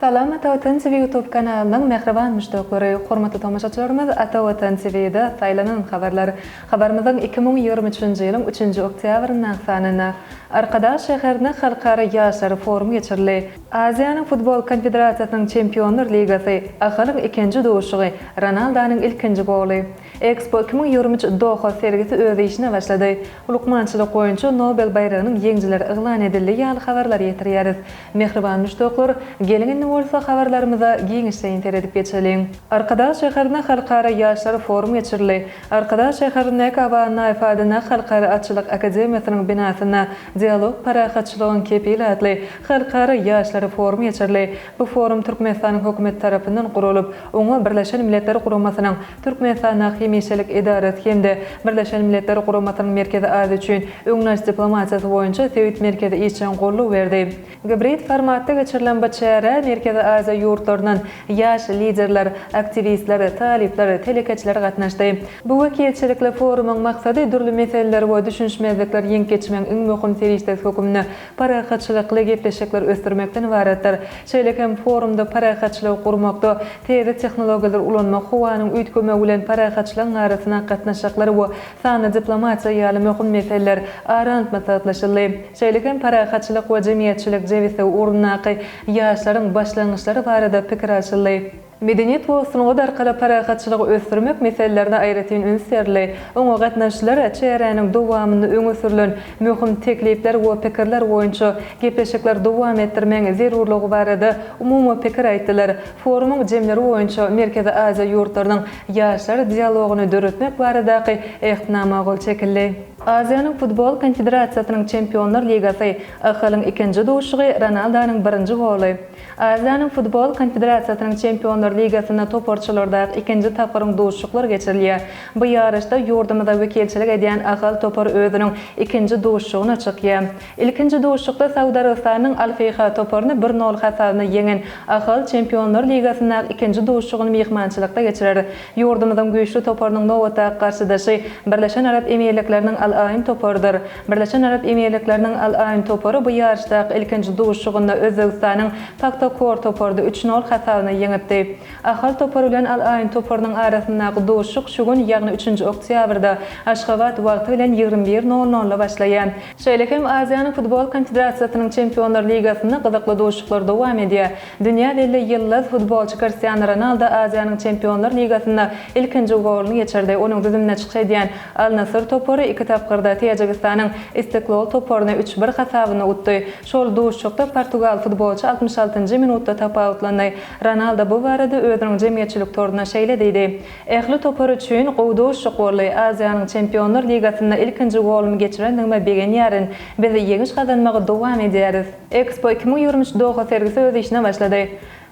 Salam Ata Watan TV YouTube kanalynyň mähriban muşdaklary, hormatly tomaşaçylarymyz Ata Watan TV-de saýlanan habarlar. Habarymyzyň 2023-nji ýylyň üçünji oktýabryndaky sanynda Arkadag şäherinde halkara ýaşlar forumy geçirildi. Aziýanyň futbol konfederasiýasynyň Çempionlar ligasy, Ahalyň ikinji duşuşygy, Ronaldanyň ilkinji goly. Expo 2023 Doha sergisi öz işine başlady. Lukmançylyk boýunça Nobel baýragynyň ýeňijileri yglan edildi ýaly habarlary ýetirýäris. Mähriban muşdaklar, geliň indi bolsa habarlarymyza giňişleýin seredip geçeliň. Arkadag şäherinde Halkara ýaşlar forum geçirildi. Arkadag şäherindäki Aba Annaýew adyndaky Halkara atçylyk akademiýasynyň binasynda Dialog parahatçylygyň kepili atly halkara ýaşlar forumy geçirildi. Bu forum Türkmenistanyň Hökümeti tarapyndan guralyp, oňa Birleşen Milletler Guramasynyň Türkmenistandaky hemişelik edarasy hem-de Birleşen Milletler Guramasynyň Merkezi Aziýa üçin öňüni alyş diplomatiýasy boýunça sebit merkezi işjeň goldaw berdi. Gibrid formatda geçirilen bu çärä Merkezi Aziýa ýurtlaryndan ýaş liderler, aktiwistler, talyplar, telekeçiler gatnaşdy. Bu wekilçilikli forumyň maksady dürli meseleleri we düşünişmezlikleri ýeňip geçmegiň iň möhüm serişdesi hökmünde parahatçylykly gepleşikleri ösdürmekden ybaratdyr. Şeýle hem forumda parahatçylygy gurmakda täze tehnologiýalary ulanmak, howanyň üýtgemegi bilen parahatçylygyň arasyndaky gatnaşyklar we sanly diplomatiýa ýaly möhüm meseleler ara alnyp maslahatlaşyldy. Şeýle hem parahatçylyk we jemgyýetçilik jebisligi ugrundaky ýaşlaryň başlangyçlary barada pikir alşyldy. Medeniýet we sungat arkaly parahatçylygy ösdürmek meselelerine aýratyn üns berildi. Oňa gatnaşyjylar çäräniň dowamynda öňe sürlen möhüm teklipler we pikirler boýunça gepleşikleri dowam etdirmegiň zerurlygy barada umumy pikir aýtdylar. Forumyň jemleri boýunça Merkezi Aziýa ýurtlarynyň ýaşlar dialogyny döretmek baradaky Ähtnama gol çekildi. Aziýanyň futbol konfederasiýasynyň Çempionlar ligasy, Ahalyň ikinji duşuşygy, Ronaldonyň birinji goly. Aziýanyň futbol konfederasiýasynyň Çempionlar ligasynda toparçalardaky ikinji tapgyryň duşuşyklary geçirilýär. Bu ýaryşda ýurdumyza wekilçilik edýän Ahal topary özüniň ikinji duşuşygyna çykýar. Ilkinji duşuşykda Saud Arabystanynyň Al-Feýha toparyny bir nol hasabynda ýeňen Ahal Çempionlar ligasyndaky ikinji duşuşygyny myhmançylykda geçirer. Ýurdumyzyň güýçli toparynyň nobatdaky garşydaşy Birleşen Arap Emirlikleriniň Al-Aýn toparydyr. Birleşen Arap Emirlikleriniň Al-Aýn topary bu ýaryşdaky ilkinji duşuşygynda Özbegistanyň Pakhtakor toparyny üç nol hasabyna ýeňipdi. Ahal topary bilen Al-Aýn toparynyň arasyndaky duşuşyk şu gün, ýagny üçünji oktýabrda, Aşgabat wagty bilen 21 nol nolda başlaýar. Şeýle hem Aziýanyň futbol konfederasiýasynyň Çempionlar ligasynda gyzykly duşuşyklar dowam edýär. Dünýä belli ýyldyz futbolçy Kristiano Ronaldo Aziýanyň Çempionlar ligasynda ilkinji goluny geçirdi. Onuň düzüminde çykyş edýän Al-Nasr topary iki tapgyrda Täjigistanyň Istiklol toparyny üç bir hasabynda utdy. Şol duşuşykda portugal futbolçy 66-njy minutda tapawutlandy. Ronaldo bu barada özüniň jemgyýetçilik torunda şeýle diýdi, Ähli topar üçin gowy duşuşyk boldy. Aziýanyň Çempionlar ligasynda ilkinji golumy geçirendigime begenýärin. Biz ýeňiş gazanmagy dowam edýäris. Expo 2023 Doha sergisi öz işine başlady.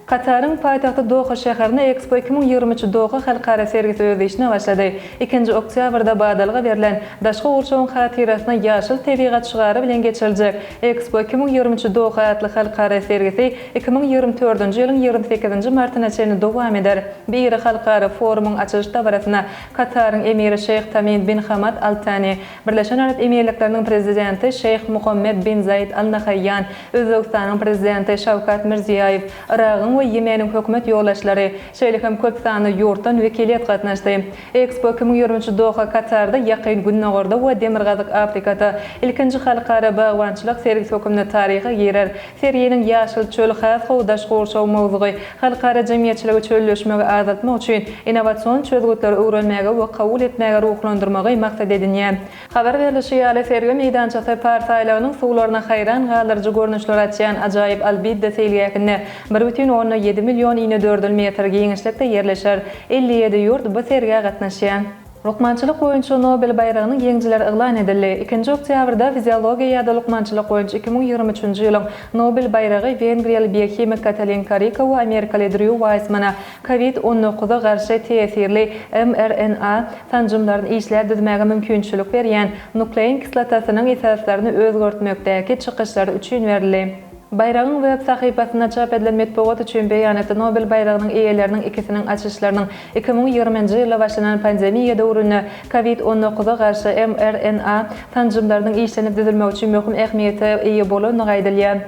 Kataryň paýtagty Doha şäherinde Expo 2023 Doha halkara sergisi öz işine başlady. Ikinji oktýabrda badalga berlen, daşky gurşawyň hatyrasyna ýaşyl tebigat şygary bilen geçiriljek Expo 2023 Doha atly halkara sergisi 2024-nji ýylyň 28-nji martyna çenli dowam eder. Bu iri halkara forumyň açylyş dabarasyna Kataryň Emiri Şeýh Tamim bin Hamad Al Tani, Birleşen Arap Emirlikleriniň Prezidenti Şeýh Muhammed bin Zaid Al Nahaýýan, Özbegistanyň Prezidenti Şawkat Mirziýaýew, Yragyň we Ýemeniň hökümet ýolbaşçylary, şeýle hem köp sanly ýurtdan wekiliýet gatnaşdy. Ekspo 2023 Doha, Katarda, Ýakyn Gündogarda we Demirgazyk Afrikada ilkinji halkara bagbançylyk sergisi hökmünde taryha girer. Serginiň Ýaşyl çöl, has gowy daşky gurşaw mowzugy halkara jemgyýetçiligi çölleşmegi azaltmak üçin innowasion çözgütleri öwrenmäge we kabul etmäge ruhlandyrmagy maksat edinýär. Habar berlişi ýaly, sergi meýdançasy Pars aýlagynyň suwlaryna haýran galdyryjy görnüşleri açýan ajaýyp Al-Bidda seýilgähinde 1,7 million inedördül metr giňişlikde ýerleşer. 57 ýurt bu sergä gatnaşýar. Lukmançylyk boýunça Nobel baýragynyň ýeňijileri yglan edildi. Ikinji oktýabrda fiziologiýa ýa-da lukmançylyk boýunça 2023-nji ýylyň Nobel baýragy wengriýaly biohimik Katalin Kariko we amerikaly Drýu Waýsmana Covid on dokuza garşy täsirli mRNA sanjymlaryny işläp düzmäge mümkinçilik berýän nuklein kislotasynyň esaslaryny özgertmekdäki çykyşlary üçin berildi. Baýragyň web sahypasynda çap edilen metbugat üçin beýanatda Nobel baýragynyň eýeleriniň ikisiniň açyşlarynyň 2020-nji ýylda başlanan pandemiýa döwründe Covid 19 a garşy mRNA sanjymlarynyň işlenip düzülmegi üçin möhüm ähmiýete eýe bolandygy aýdylýar.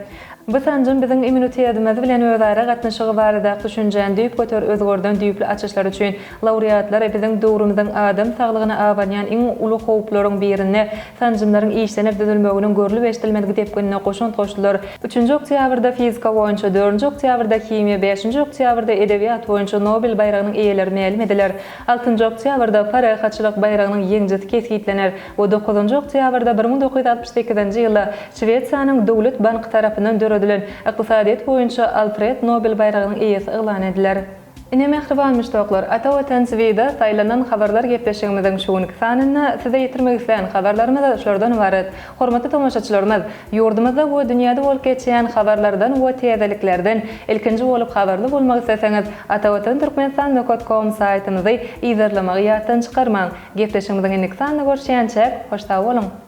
Bu sanjym biziň immunitetimiz bilen özara gatnaşygy baradaky düşünjäni düýpgöter özgerden düýpli açyşlar üçin laureatlar biziň döwrümiziň adam saglygyna abanýan iň uly howplaryň birinde sanjymlaryň işlenip düzülmeginiň görlüp-eşidilmedik depginine goşant goşdular. Üçünji oktýabrda fizika boýunça, dördünji oktýabrda himiýa, bäşinji oktýabrda edebiýat boýunça Nobel baýragynyň eýeleri mälim ediler. Altynjy oktýabrda Parahatçylyk baýragynyň ýeňijisi kesgitlener we dokuzynjy oktýabrda 1968-nji ýylda Şwesiýanyň Döwlet banky tarapyndan döredilen ykdysadyýet boýunça Alfred Nobel baýragynyň eýesi yglan ediler. Ine mähriban muşdaklar, Ata Watan TVda saýlanan habarlar gepleşigimiziň şu günki sanynda size ýetirmek islän habarlarymyz şulardan ybarat. Hormatly tomaşaçylarymyz, ýurdumyzda we dünýäde bolup geçýän habarlardan we täzeliklerden ilkinji bolup habarly bolmak isleseňiz, Atavatan Türkmenistan nokat kom saýtymyzy yzarlamagy ýatdan çykarmaň. Gepleşigimiziň indiki sanynda görüşýänçäk, hoş sag boluň!